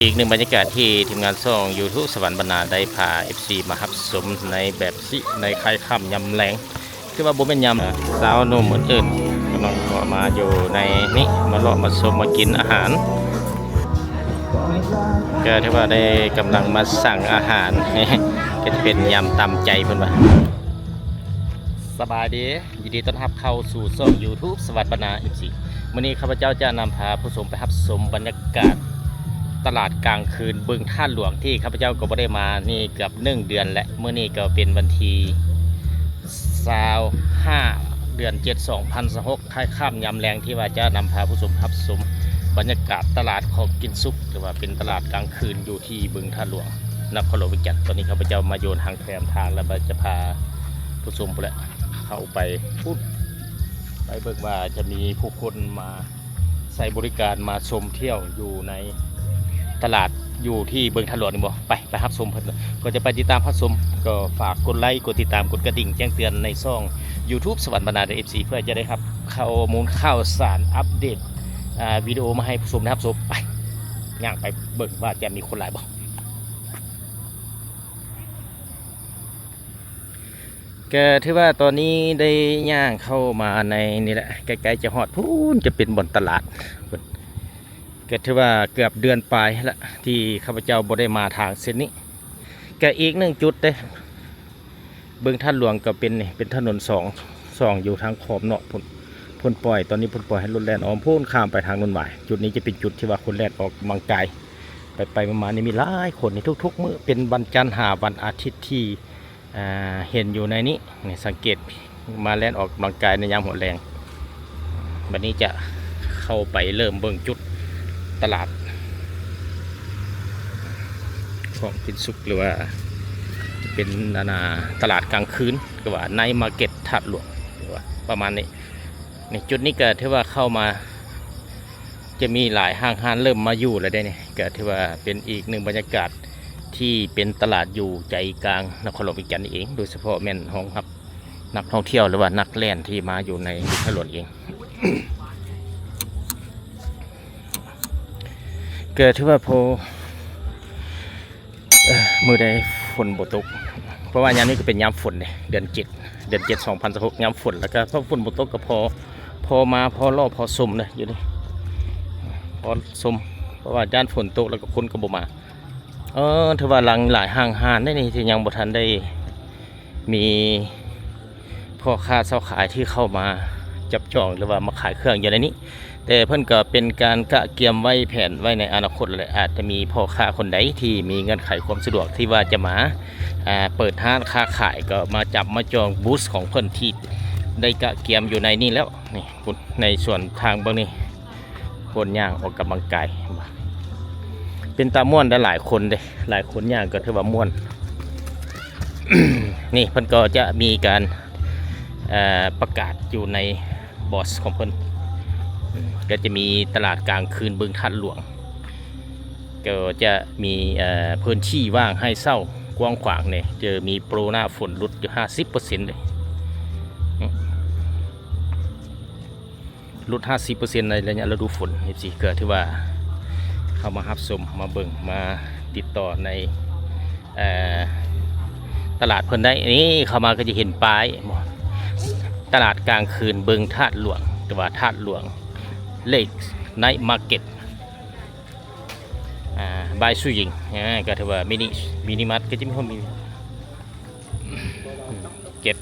ອີກໜຶ່ງບັນຍາກາດທີ່ທີມງານຊ່ອງ YouTube ສະຫວັນບັນນາ ໄດ້ພາ ເອັຟຊີ ມາຮັບຊົມໃນແບບຊິ ໃນຄ້າຍຄ່ຳຍາມແລງ ຄືວ່າບໍ່ແມ່ນຍາມ ສາວໜຸ່ມອື່ນໆ ກຳລັງເຂົ້າມາຢູ່ໃນນີ້ ມາເລາະມາຊົມ ມາກິນອາຫານ ກໍຖືວ່າໄດ້ກຳລັງມາສັ່ງອາຫານ ກໍຈະເປັນຍຳຕາມໃຈເພິ່ນວ່າ. ສະບາຍດີ ຍິນດີຕ້ອນຮັບເຂົ້າສູ່ຊ່ອງ YouTube ສະຫວັນບັນນາ ເອັຟຊີ ມື້ນີ້ຂ້າພະເຈົ້າຈະນຳພາຜູ້ຊົມໄປຮັບຊົມບັນຍາກາດຕະຫຼາດກາງຄືນບຶງທາດຫຼວງ ທີ່ຂ້າພະເຈົ້າກໍບໍ່ໄດ້ມານີ້ເກືອບໜຶ່ງເດືອນແລ້ວ. ມື້ນີ້ກໍເປັນວັນທີຊາວຫ້າ ເດືອນເຈັດ ສອງພັນຊາວຫົກ ຄ້າຍຄ່ຳຍາມແລງ ທີ່ວ່າຈະນຳພາຜູ້ຊົມຮັບຊົມບັນຍາກາດຕະຫຼາດຂອງກິນສຸກ ຫຼືວ່າເປັນຕະຫຼາດກາງຄືນຢູ່ທີ່ບຶງທາດຫຼວງ ນະຄອນຫຼວງວຽງຈັນ. ຕອນນີ້ຂ້າພະເຈົ້າມາຢູ່ທາງແຄມທາງ ແລ້ວກໍຈະພາຜູ້ຊົມພຸ້ນແຫຼະ ເຂົ້າໄປພຸ້ນ ໄປເບິ່ງວ່າຈະມີຜູ້ຄົນມາໃຊ້ບໍລິການ ມາຊົມທ່ຽວຢູ່ໃນຕະຫຼາດຢູ່ທີ່ບຶງທາດຫຼວງນີ້ບໍ່. ໄປ ໄປຮັບຊົມເພິ່ນ ກ່ອນຈະໄປຕິດຕາມຮັບຊົມ ກໍຝາກກົດໄລ ກົດຕິດຕາມ ກົດກະດິ່ງແຈ້ງເຕືອນໃນຊ່ອງ YouTube ສະຫວັນບັນນາ ເອັຟຊີ ເພື່ອຈະໄດ້ຮັບຂໍ້ມູນຂ່າວສານອັບເດດ ອ່າ ວິດີໂອມາໃຫ້ຜູ້ຊົມໄດ້ຮັບຊົມ. ໄປ ຍ່າງໄປເບິ່ງວ່າຈະມີຄົນຫຼາຍບໍ່. ກໍຖືວ່າຕອນນີ້ໄດ້ຍ່າງເຂົ້າມາໃນນີ້ແຫຼະ ໃກ້ໆຈະຮອດພຸ້ນ ຈະເປັນບ່ອນຕະຫຼາດພຸ້ນ. ກໍຖືວ່າເກືອບເດືອນປາຍແລ້ວ ທີ່ຂ້າພະເຈົ້າບໍ່ໄດ້ມາທາງເສັ້ນນີ້. ກໍອີກໜຶ່ງຈຸດເດ້ ບຶງທາດຫຼວງກໍເປັນນີ້ ເປັນຖະໜົນສອງ ສອງຢູ່ທາງຂອບນອກພຸ້ນ ເພິ່ນປ່ອຍ ຕອນນີ້ເພິ່ນປ່ອຍໃຫ້ລົດແລ່ນອ້ອມພຸ້ນ ຂ້າມໄປທາງໂນ້ນຫວາຍ. ຈຸດນີ້ຈະເປັນຈຸດທີ່ວ່າຄົນແລ່ນອອກກຳລັງກາຍ ໄປໆມາໆນີ້ມີຫຼາຍຄົນນີ້ ທຸກໆມື້ເປັນວັນຈັນຫາວັນອາທິດທີ່ ອ່າ ເຫັນຢູ່ໃນນີ້ ນີ້ ສັງເກດມາແລ່ນອອກກຳລັງກາຍໃນຍາມຫົວແລງ. ບັດນີ້ຈະເຂົ້າໄປເລີ່ມເບິ່ງຈຸດຕະຫຼາດຂອງກິນສຸກ ຫຼືວ່າເປັນ ອັນນ່າ ຕະຫຼາດກາງຄືນ ຫຼືວ່າ Night Market ທາດຫຼວງ ຫຼືວ່າປະມານນີ້. ນີ້ ຈຸດນີ້ກໍຖືວ່າເຂົ້າມາ ຈະມີຫຼາຍຫ້າງຮ້ານເລີ່ມມາຢູ່ແລ້ວເດ້ນີ້ ກໍຖືວ່າເປັນອີກໜຶ່ງບັນຍາກາດທີ່ເປັນຕະຫຼາດຢູ່ໃຈກາງນະຄອນຫຼວງວຽງຈັນນີ້ເອງ ໂດຍສະເພາະແມ່ນຮອງຮັບນັກທ່ອງທ່ຽວ ຫຼືວ່ານັກແລ່ນທີ່ມາຢູ່ໃນທາດຫຼວງເອງ. ກໍຖືວ່າພໍ ມື້ໃດຝົນບໍ່ຕົກ ເພາະວ່າຍາມນີ້ກໍເປັນຍາມຝົນເດ້ ເດືອນເຈັດ ເດືອນເຈັດ ສອງພັນຊາວຫົກ ຍາມຝົນ ແລ້ວກໍພໍຝົນບໍ່ຕົກກໍພໍ ພໍມາ ພໍເລາະ ພໍຊົມເດ້ຢູ່ນີ້ ພໍຊົມ ເພາະວ່າຢ້ານຝົນຕົກແລ້ວກໍຄົນກໍບໍ່ມາ. ເອີ ຖືວ່າຫຼັງຫຼາຍຫ້າງຮ້ານເດ້ນີ້ ທີ່ຍັງບໍ່ທັນໄດ້ມີ ພໍ່ຄ້າຊາວຂາຍທີ່ເຂົ້າມາຈັບຈອງ ຫຼືວ່າມາຂາຍເຄື່ອງຢູ່ໃນນີ້ ແຕ່ເພິ່ນກໍເປັນການກະກຽມໄວ້ ແຜນໄວ້ໃນອະນາຄົດແຫຼະ ອາດຈະມີພໍ່ຄ້າຄົນໃດທີ່ມີເງື່ອນໄຂຄວາມສະດວກທີ່ວ່າຈະມາ ອ່າ ເປີດຮ້ານຄ້າຂາຍ ກໍມາຈັບມາຈອງບູດຂອງເພິ່ນທີ່ໄດ້ກະກຽມຢູ່ໃນນີ້ແລ້ວ. ນີ້ ພຸ້ນ ໃນສວນທາງເບິ່ງນີ້ ຄົນຍ່າງອອກກຳລັງກາຍ ເຫັນບໍ່ ເປັນຕາມ່ວນເດ້ ຫຼາຍຄົນເດ້ ຫຼາຍຄົນຍ່າງກໍຖືວ່າມ່ວນ. ນີ້ເພິ່ນກໍຈະມີການ ເອີ ປະກາດຢູ່ໃນບອສຂອງເພິ່ນ ກໍຈະມີຕະຫຼາດກາງຄືນບຶງທາດຫຼວງ ກໍຈະມີ ເອີ ພື້ນທີ່ວ່າງໃຫ້ເຊົ່າກວ້າງຂວາງເດ້ ຈະມີໂປຣໜ້າຝົນຫຼຸດຢູ່ຫ້າສິບເປີເຊັນເດ້. ຫຼຸດຫ້າສິບເປີເຊັນໃນໄລຍະລະດູຝົນ ເອັຟຊີ ກໍຖືວ່າເຂົ້າມາຮັບຊົມ ມາເບິ່ງ ມາຕິດຕໍ່ໃນ ເອີ ຕະຫຼາດເພິ່ນໄດ້. ນີ້ເຂົ້າມາກໍຈະເຫັນປ້າຍ ຕະຫຼາດກາງຄືນບຶງທາດຫຼວງ ຫຼືວ່າທາດຫຼວງ Lake Night Market ອ່າ by ສຸຍິງ ອ່າ ກໍຖືວ່າມິນິ ມິນິມາດກໍຈະມີ ມີ ເກັດ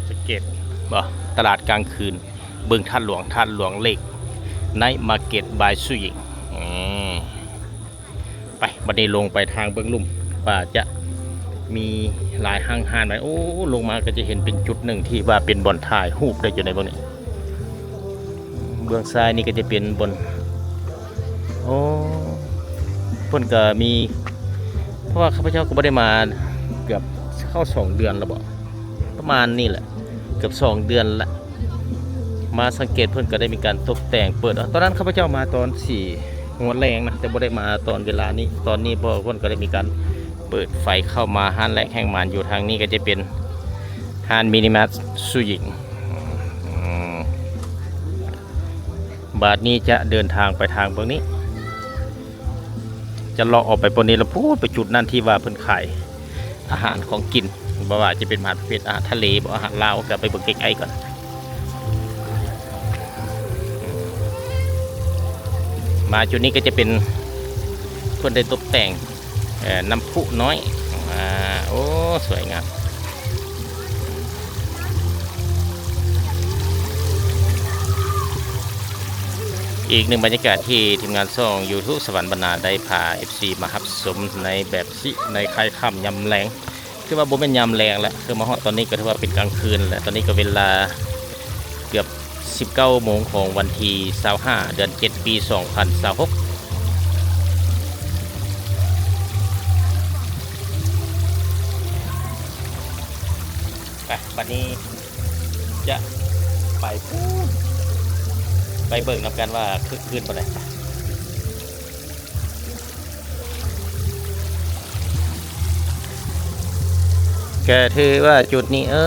ສະເກັດບໍ່ ຕະຫຼາດກາງຄືນບຶງທາດຫຼວງ ທາດຫຼວງ Lake Night Market by ສຸຍິງ. ນີ້ ໄປ ບັດນີ້ລົງໄປທາງເບື້ອງລຸ່ມ ວ່າຈະມີຫຼາຍຫ້າງຮ້ານໄໝ. ໂອ້ ລົງມາກໍຈະເຫັນເປັນຈຸດໜຶ່ງທີ່ວ່າເປັນບ່ອນຖ່າຍຮູບໄດ້ຢູ່ໃນເບື້ອງນີ້. ເບື້ອງຊ້າຍນີ້ກໍຈະເປັນບ່ອນ ໂອ້ ເພິ່ນກໍມີ ເພາະວ່າຂ້າພະເຈົ້າກໍບໍ່ໄດ້ມາເກືອບເຂົ້າສອງເດືອນແລ້ວບໍ ປະມານນີ້ແຫຼະ ເກືອບສອງເດືອນລະ ມາສັງເກດເພິ່ນກໍໄດ້ມີການຕົກແຕ່ງເປີດ. ຕອນນັ້ນຂ້າພະເຈົ້າມາຕອນສີ່ຫົວແລງນະ ແຕ່ບໍ່ໄດ້ມາຕອນເວລານີ້. ຕອນນີ້ເພິ່ນກໍໄດ້ມີການເປີດໄຟເຂົ້າມາ. ຮ້ານແລກແຫ່ງໝານຢູ່ທາງນີ້ກໍຈະເປັນຮ້ານມິນິມາດ ສຸຍິງ. ບາດນີ້ຈະເດີນທາງໄປທາງເບື້ອງນີ້ ຈະເລາະອອກໄປບ່ອນນີ້ ແລ້ວພຸ້ນໄປຈຸດນັ້ນທີ່ວ່າເພິ່ນຂາຍອາຫານຂອງກິນ ບໍ່ວ່າຈະເປັນອາຫານປະເພດອາຫານທະເລບໍ ອາຫານລາວ ກໍໄປເບິ່ງໃກ້ໆກ່ອນ. ມາຈຸດນີ້ກໍຈະເປັນເພິ່ນໄດ້ຕົບແຕ່ງ ເອີ ນ້ຳພຸນ້ອຍ ອາ ໂອ້ ສວຍງາມ. ອີກໜຶ່ງບັນຍາກາດທີ່ທີມງານຊ່ອງ YouTube ສະຫວັນບັນນາ ໄດ້ພາ ເອັຟຊີ ມາຮັບຊົມໃນແບບຊິ ໃນຄ້າຍຄ່ຳຍາມແລງ ຄືວ່າບໍ່ແມ່ນຍາມແລງລະ ຄືມາຮອດຕອນນີ້ກໍຖືວ່າເປັນກາງຄືນແລ້ວ. ຕອນນີ້ກໍເວລາເກືອບສິບເກົ້າໂມງຂອງວັນທີຊາວຫ້າ ເດືອນເຈັດ ປີສອງພັນຊາວຫົກ. ໄປ ບັດນີ້ຈະໄປ ໄປເບິ່ງນຳກັນວ່າຄຶກຄື້ນປານໃດ. ກະຖືວ່າຈຸດນີ້ ເອີ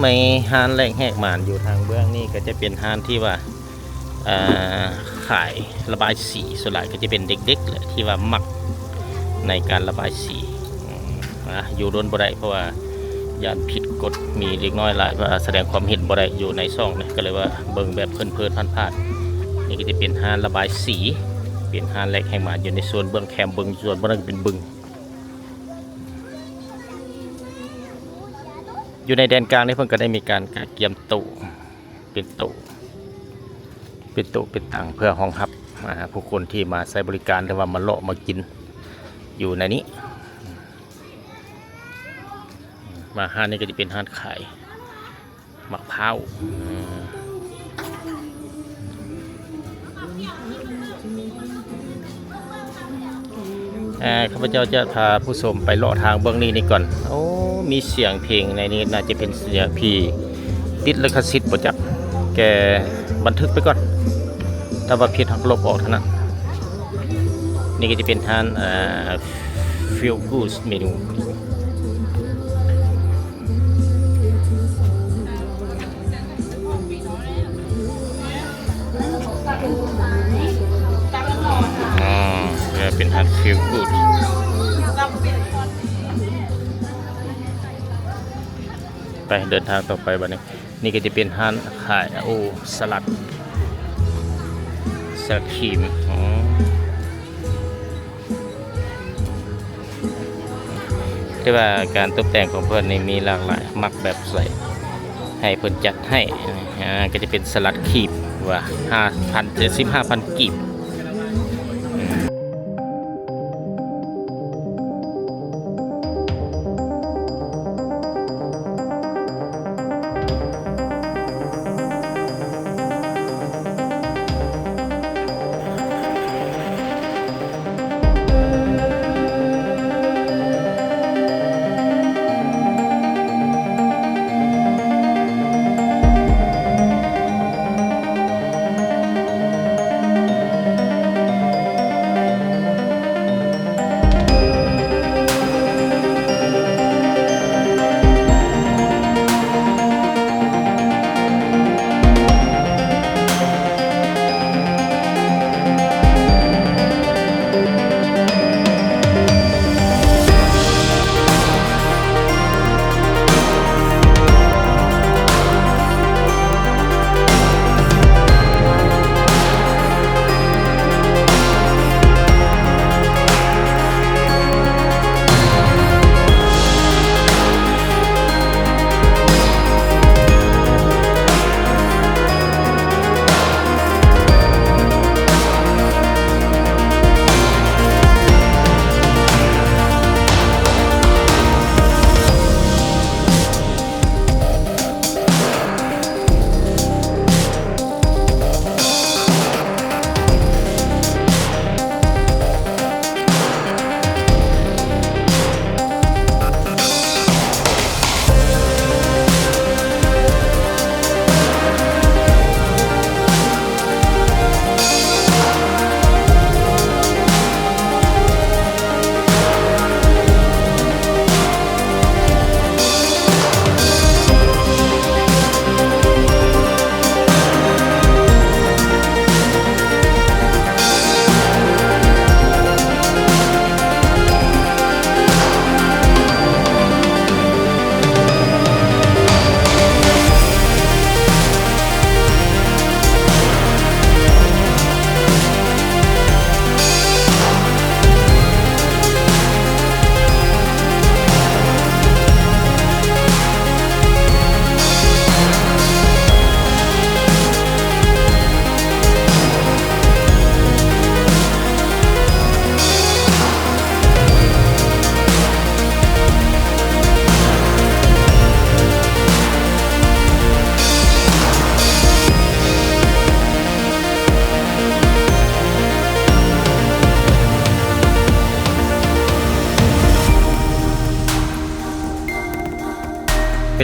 ມີຮ້ານແລກແຫກໝານຢູ່ທາງເບື້ອງນີ້ ກະຈະເປັນຮ້ານທີ່ວ່າ ເອີ ຂາຍລະບາຍສີ ສ່ວນຫຼາຍກະຈະເປັນເດັກໆແຫຼະ ທີ່ວ່າມັກໃນການລະບາຍສີ. ອາ ຢູ່ດົນບໍ່ໄດ້ ເພາະວ່າຢ້ານຜິດກົດ ມີເດັກນ້ອຍຫຼາຍ ວ່າສະແດງຄວາມເຫັນບໍ່ໄດ້ຢູ່ໃນຊ່ອງນະ ກໍເລີຍວ່າເບິ່ງແບບເພີນໆຜ່ານໆ. ນີ້ກໍຈະເປັນຮ້ານລະບາຍສີ ເປັນຮ້ານແລກແຫກໝານຢູ່ໃນສວນເບື້ອງແຄມ ເບິ່ງສວນ ບໍ່ນັ້ນກໍເປັນບຶງ. ຢູ່ໃນແດນກາງນີ້ ເພິ່ນກໍໄດ້ມີການກະກຽມໂຕ ເປັນໂຕ ເປັນໂຕເປັນຕັ່ງ ເພື່ອຮອງຮັບ ອາ ຜູ້ຄົນທີ່ມາໃຊ້ບໍລິການ ຫຼືວ່າມາເລາະມາກິນຢູ່ໃນນີ້. ມາຮ້ານນີ້ກໍຈະເປັນຮ້ານຂາຍໝາກພ້າວ. ອາ ຂ້າພະເຈົ້າຈະພາຜູ້ຊົມໄປເລາະທາງເບື້ອງນີ້ນີ້ກ່ອນ. ໂອ້ ມີສຽງເພງໃນນີ້ ໜ້າຈະເປັນສຽງທີ່ຕິດລິຂະສິດບໍ່ຈັກ ແກບັນທຶກໄປກ່ອນ ຖ້າວ່າຜິດເຮົາກໍລົບອອກເທົ່ານັ້ນ. ນີ້ກໍຈະເປັນຮ້ານ ເອີ Feel Good Menu. ອາ ເປັນຮ້ານ Feel Good. ໄປເດີນທາງຕໍ່ໄປບັດນີ້. ນີ້ກໍຈະເປັນຮ້ານຂາຍ ໂອ້ ສະຫຼັດ ສະຫຼັດຄຣີມ. ອືມ ແຕ່ວ່າການຕົບແຕ່ງຂອງເພິ່ນນີ້ມີຫຼາກຫຼາຍ ມັກແບບໃດໃຫ້ເພິ່ນຈັດໃຫ້. ອາ ກໍຈະເປັນສະຫຼັດຄຣີມ ວ່າຫ້າພັນ ເຈັດສິບຫ້າພັນກີບ.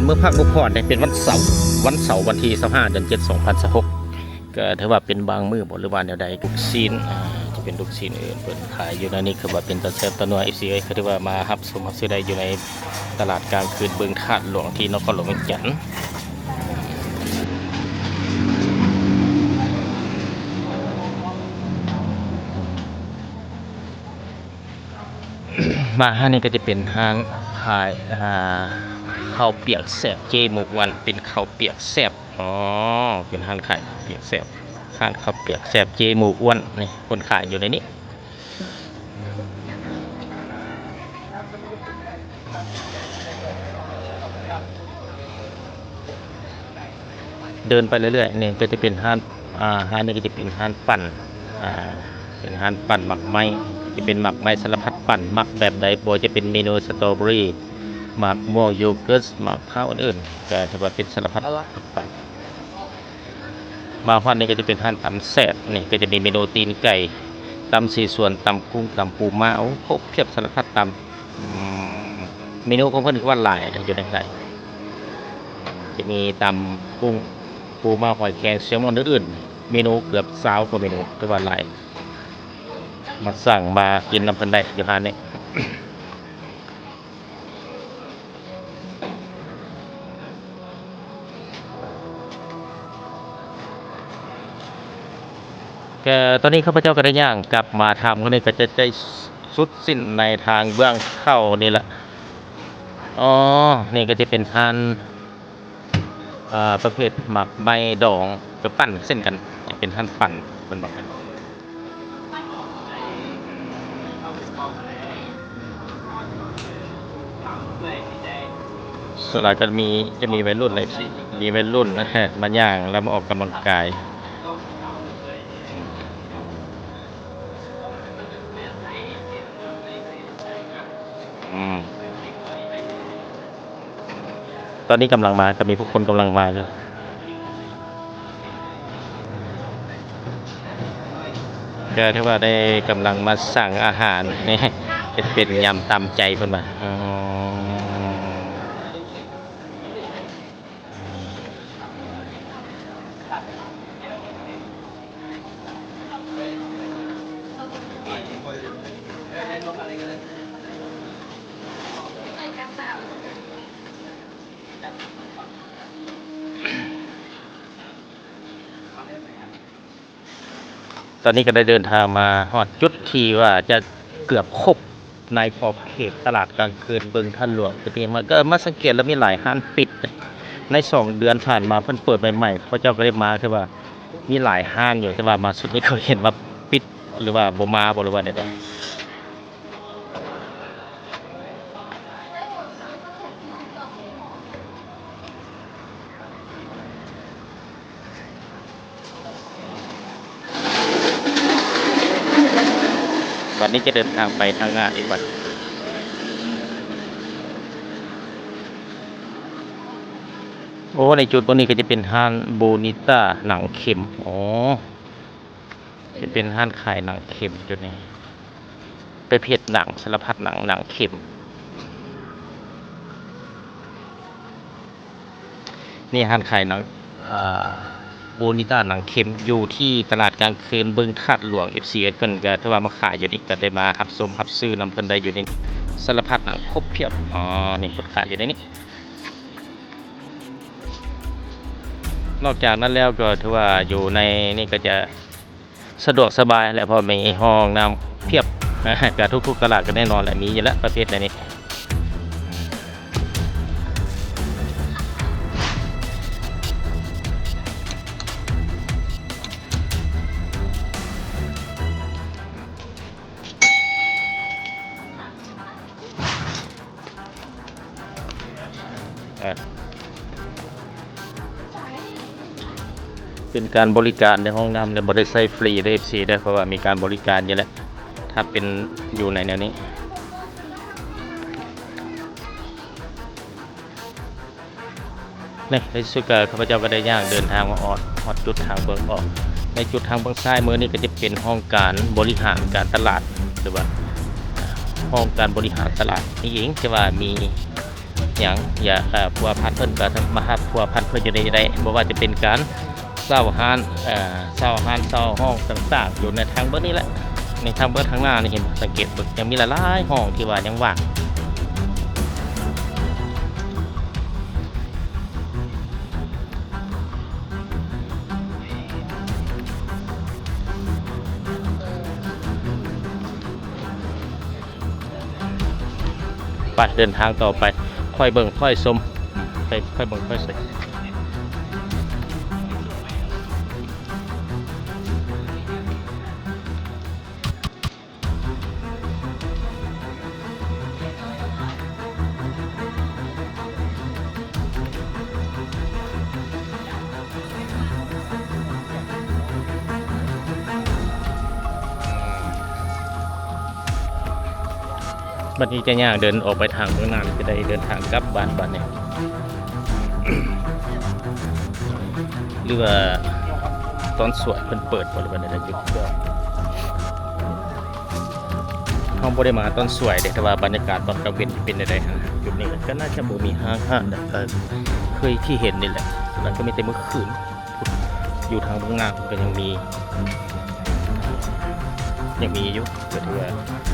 ມື້ພັກມື້ຜ່ອນເດ້ ເປັນວັນເສົາ ວັນເສົາ ວັນທີຊາວຫ້າ ເດືອນເຈັດ ສອງພັນຊາວຫົກ ກໍຖືວ່າເປັນບາງມື້ບໍ ຫຼືວ່າແນວໃດ? ລູກຊີ້ນ ອ່າ ຈະເປັນລູກຊີ້ນ ເອີ ເພິ່ນຂາຍຢູ່ໃນນີ້ ຄືວ່າເປັນຕາແຊບຕານົວ ເອັຟຊີເອີຍ ກໍຖືວ່າມາຮັບຊົມຮັບຊື້ໄດ້ຢູ່ໃນຕະຫຼາດກາງຄືນບຶງທາດຫຼວງ ທີ່ນະຄອນຫຼວງວຽງຈັນ. ມາຮ້ານນີ້ກໍຈະເປັນຮ້ານຂາຍ ອ່າ ເຂົ້າປຽກແຊບເຈ້ໝູອ້ວນ ເປັນເຂົ້າປຽກແຊບ. ອໍ ເປັນຮ້ານຂາຍເຂົ້າປຽກແຊບ ຮ້ານເຂົ້າປຽກແຊບເຈ້ໝູອ້ວນນີ້ ຄົນຂາຍຢູ່ໃນນີ້. ເດີນໄປເລື້ອຍໆ ນີ້ກໍຈະເປັນຮ້ານ ອ່າ ຮ້ານນີ້ກໍຈະເປັນຮ້ານປັ່ນ ອ່າ ເປັນຮ້ານປັ່ນໝາກໄມ້ ຈະເປັນໝາກໄມ້ສາລະພັດປັ່ນ ມັກແບບໃດ ບໍ່ວ່າຈະເປັນເມນູສະຕໍເບີຣີ ໝາກມ່ວງ ໂຢເກີດ ໝາກພ້າວ ອື່ນໆ ກໍຖືວ່າເປັນສາລະພັດ ເອົາວະ ປັ່ນ. ມາຮອດນີ້ກໍຈະເປັນຮ້ານຕຳແຊບ ນີ້ກໍຈະມີເມນູຕີນໄກ່ ຕຳເສສວນ ຕຳກຸ້ງ ຕຳປູມ້າ ໂອ້ ຄົບພຽບສາລະພັດຕຳ. ອືມ ເມນູຂອງເພິ່ນຄືວ່າຫຼາຍເດ້ ຢູ່ໃນນີ້ ຈະມີຕຳກຸ້ງ ປູມ້າ ຫອຍແຄງ ແຊລມອນ ອື່ນໆ ເມນູເກືອບຊາວກວ່າເມນູ ຖືວ່າຫຼາຍ ມາສັ່ງມາກິນນຳເພິ່ນໄດ້ຢູ່ຮ້ານນີ້. ກໍຕອນນີ້ຂ້າພະເຈົ້າກໍໄດ້ຍ່າງກັບມາທາງນີ້ ກໍຈະໄດ້ສຸດສິ້ນໃນທາງເບື້ອງເຂົ້ານີ້ລະ. ອໍ ນີ້ກໍຈະເປັນຮ້ານ ເອີ ປະເພດໝາກໄມ້ດອງ ແບບປັ່ນເຊັ່ນກັນ ເປັນຮ້ານປັ່ນເພິ່ນບອກ. ສ່ວນຫຼາຍກໍມີ ຈະມີໄວລຸ້ນເລີຍ ມີໄວລຸ້ນມາຍ່າງ ແລ້ວມາອອກກຳລັງກາຍ. ອືມ ຕອນນີ້ກຳລັງມາ ກໍມີຜູ້ຄົນກຳລັງມາຢູ່ ກໍຖືວ່າໄດ້ກຳລັງມາສັ່ງອາຫານ ເຮັດເປັນຍຳຕາມໃຈເພິ່ນວ່າ. ອືມ. ຕອນນີ້ກໍໄດ້ເດີນທາງມາຮອດຈຸດທີ່ວ່າຈະເກືອບຄົບໃນຂອບເຂດຕະຫຼາດກາງຄືນບຶງທາດຫຼວງ ແຕ່ເປັນຫຍັງ ກໍມາສັງເກດແລ້ວມີຫຼາຍຮ້ານປິດ. ໃນສອງເດືອນຜ່ານມາເພິ່ນເປີດໃໝ່ໆ ພວກເຈົ້າກໍໄດ້ມາ ຄືວ່າມີຫຼາຍຮ້ານຢູ່ ແຕ່ວ່າມາຊຸດນີ້ກໍເຫັນວ່າປິດ ຫຼືວ່າບໍ່ມາບໍ ຫຼືວ່າແນວໃດ? ບັດນີ້ຈະເດີນທາງໄປທາງໜ້າອີກບັດ. ໂອ້ ໃນຈຸດບ່ອນນີ້ກໍຈະເປັນຮ້ານໂບນິຕ້າໜັງເຂັມ. ອໍ ຈະເປັນຮ້ານຂາຍໜັງເຂັມຈຸດນີ້ ປະເພດໜັງ ສາລະພັດໜັງ ໜັງເຂັມ. ນີ້ຮ້ານຂາຍໜັງ ເອີ ໂບນິຕ້າໜັງເຂັມ ຢູ່ທີ່ຕະຫຼາດກາງຄືນບຶງທາດຫຼວງ ເອັຟຊີ ເພິ່ນກໍຖືວ່າມາຂາຍຢູ່ນີ້ ກໍໄດ້ມາຮັບຊົມຮັບຊື້ນຳເພິ່ນໄດ້ຢູ່ນີ້ ສາລະພັດໜັງຄົບພຽບ. ອໍ ນີ້ເພິ່ນຂາຍຢູ່ໃນນີ້. ນອກຈາກນັ້ນແລ້ວກໍຖືວ່າຢູ່ໃນນີ້ກໍຈະ ສະດວກສະບາຍແຫຼະ ເພາະມີຫ້ອງນ້ຳພຽບ ກະທຸກໆຕະຫຼາດກໍແນ່ນອນແຫຼະ ມີຢູ່ແລ້ວປະເພດແນວນີ້. ເປັນການບໍລິການໃນຫ້ອງນ້ຳ ແລະ ບໍ່ໄດ້ໃຊ້ຟຣີເດີ ເອັຟຊີ ເດີ ເພາະວ່າມີການບໍລິການຢູ່ແລ້ວ ຖ້າເປັນຢູ່ໃນແນວນີ້. ໃນທີ່ສຸດກໍຂ້າພະເຈົ້າກໍໄດ້ຍ່າງເດີນທາງມາຮອດ ຮອດຈຸດທາງເບິ່ງອອກ. ໃນຈຸດທາງເບິ່ງຊ້າຍມືນີ້ກໍຈະເປັນຫ້ອງການບໍລິຫານການຕະຫຼາດ ຫຼືວ່າຫ້ອງການບໍລິຫານຕະຫຼາດນີ້ເອງ ທີ່ວ່າມີ ຫຍັງ ຢາກ ເອີ ພົວພັນເພິ່ນກໍມາຮັບພົວພັນເພິ່ນຢູ່ນີ້ໄດ້ ບໍ່ວ່າຈະເປັນການເຊົ່າຮ້ານ ເອີ ເຊົ່າຮ້ານເຊົ່າຫ້ອງຕ່າງໆ ຢູ່ໃນທາງເບິ່ງນີ້ແຫຼະ ໃນທາງເບິ່ງທາງໜ້ານີ້ ເຫັນ ສັງເກດເບິ່ງ ຍັງມີຫຼາຍໆຫ້ອງທີ່ວ່າຍັງວ່າງ. ໄປ ເດີນທາງຕໍ່ໄປ ຄ່ອຍເບິ່ງຄ່ອຍຊົມ ໄປ ຄ່ອຍເບິ່ງຄ່ອຍຊົມ. ບັດນີ້ຈະຍ່າງເດີນອອກໄປທາງເມືອງນານ ຈະໄດ້ເດີນທາງກັບບ້ານບັດນີ້ ຫຼືວ່າຕອນສວຍເພິ່ນເປີດບໍ່ ຫຼືວ່າແນວໃດ? ຈຸດ ເຮົາບໍ່ໄດ້ມາຕອນສວຍເດ້ ແຕ່ວ່າບັນຍາກາດຕອນກາງເວັນຊິເປັນແນວໃດຫັ້ນ ຈຸດນີ້ກໍໜ້າຈະບໍ່ມີຫ້າງຮ້ານ ແຕ່ເຄີຍທີ່ເຫັນນີ້ແຫຼະ ແລ້ວກໍມີແຕ່ມື້ຄືນ ຢູ່ທາງເບື້ອງໜ້າເພິ່ນກໍຍັງມີ ຍັງມີຢູ່ ກໍຖືວ່າ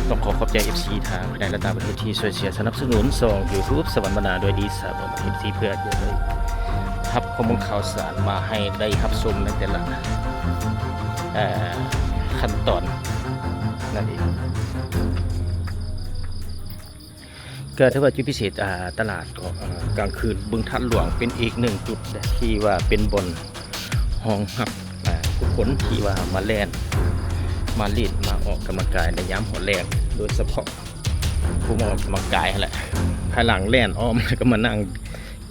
ຕ້ອງຂໍຂອບໃຈເອັຟຊີທາງພາຍໃນ ແລະ ຕ່າງປະເທດທີ່ຊ່ວຍເຊຍສະໜັບສະໜູນຊ່ອງຢູທູບສະຫວັນບັນນາດ້ວຍດີ ສະໜັບສະໜູນເອັຟຊີ ເພື່ອຈະໄດ້ຮັບຂໍ້ມູນຂ່າວສານມາໃຫ້ໄດ້ຮັບຊົມໃນແຕ່ລະ ເອີ ຂັ້ນຕອນນັ້ນເອງ. ກໍຖືວ່າຈຸດພິເສດ ອ່າ ຕະຫຼາດ ເອີ ກາງຄືນບຶງທາດຫຼວງ ເປັນອີກໜຶ່ງຈຸດທີ່ວ່າເປັນບ່ອນຮອງຮັບ ອ່າ ຜູ້ຄົນທີ່ວ່າມາແລ່ນ ມາຫຼິ້ນ ມາອອກກຳລັງກາຍໃນຍາມຮອນແລງ ໂດຍສະເພາະຜູ້ມາອອກກຳລັງກາຍຫັ້ນແຫຼະ ພາຍຫຼັງແລ່ນອ້ອມ ແລ້ວກໍມານັ່ງ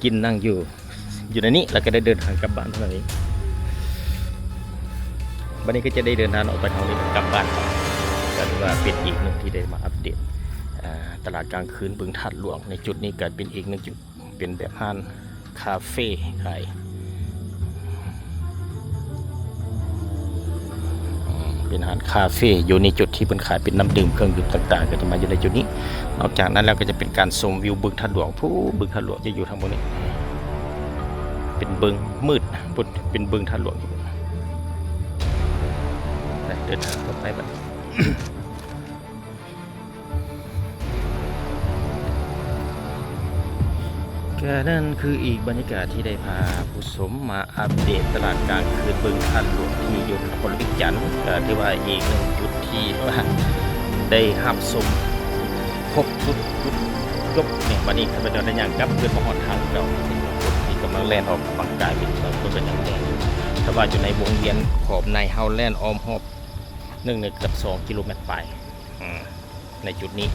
ກິນນັ່ງຢູ່ ຢູ່ໃນນີ້ ແລ້ວກໍໄດ້ເດີນທາງກັບບ້ານເທົ່ານັ້ນເອງ. ບັດນີ້ກໍຈະໄດ້ເດີນທາງອອກໄປທາງນີ້ກັບບ້ານ ກໍຖືວ່າເປັນອີກໜຶ່ງທີ່ໄດ້ມາອັບເດດ ອ່າ ຕະຫຼາດກາງຄືນບຶງທາດຫຼວງ. ໃນຈຸດນີ້ກໍເປັນອີກໜຶ່ງຈຸດ ເປັນແບບຮ້ານຄາເຟຂາຍ ເປັນຮ້ານຄາເຟຢູ່ໃນຈຸດທີ່ເພິ່ນຂາຍເປັນນ້ຳດື່ມ ເຄື່ອງດື່ມຕ່າງໆ ກໍຈະມາຢູ່ໃນຈຸດນີ້. ນອກຈາກນັ້ນແລ້ວກໍຈະເປັນການຊົມວິວບຶງທາດຫຼວງ ພູບຶງທາດຫຼວງຈະຢູ່ທາງບນນີ້ ເປັນບຶງມືດພຸ້ນ ເປັນບຶງທາດຫຼວງຢູ່ພຸ້ນ. ໄປ ເດີນທາງຕໍ່ໄປບັດນີ້ ກໍນັ້ນຄືອີກບັນຍາກາດທີ່ໄດ້ພາຜູ້ຊົມມາອັບເດດຕະຫຼາດກາງຄືນບຶງທາດຫຼວງທີ່ຢູ່ນະຄອນຫຼວງວຽງຈັນ. ກໍຖືວ່າອີກໜຶ່ງຈຸດທີ່ວ່າໄດ້ຮັບຊົມຄົບຊຸດ ຈຸດຈົບ. ນີ້ ບັດນີ້ຂ້າພະເຈົ້າໄດ້ຍ່າງກັບຄືນມາຮອດທາງເກົ່າ ເປັນຄົນທີ່ກຳລັງແລ່ນອອກກຳລັງກາຍ ເປັນບາງຄົນກໍຍັງແລ່ນຢູ່ ຖ້າວ່າຢູ່ໃນວົງວຽນຂອບໃນ ເຮົາແລ່ນອ້ອມຮອບໜຶ່ງ ໜຶ່ງ ເກືອບສອງກິໂລແມັດປາຍ ອືມ ໃນຈຸດນີ້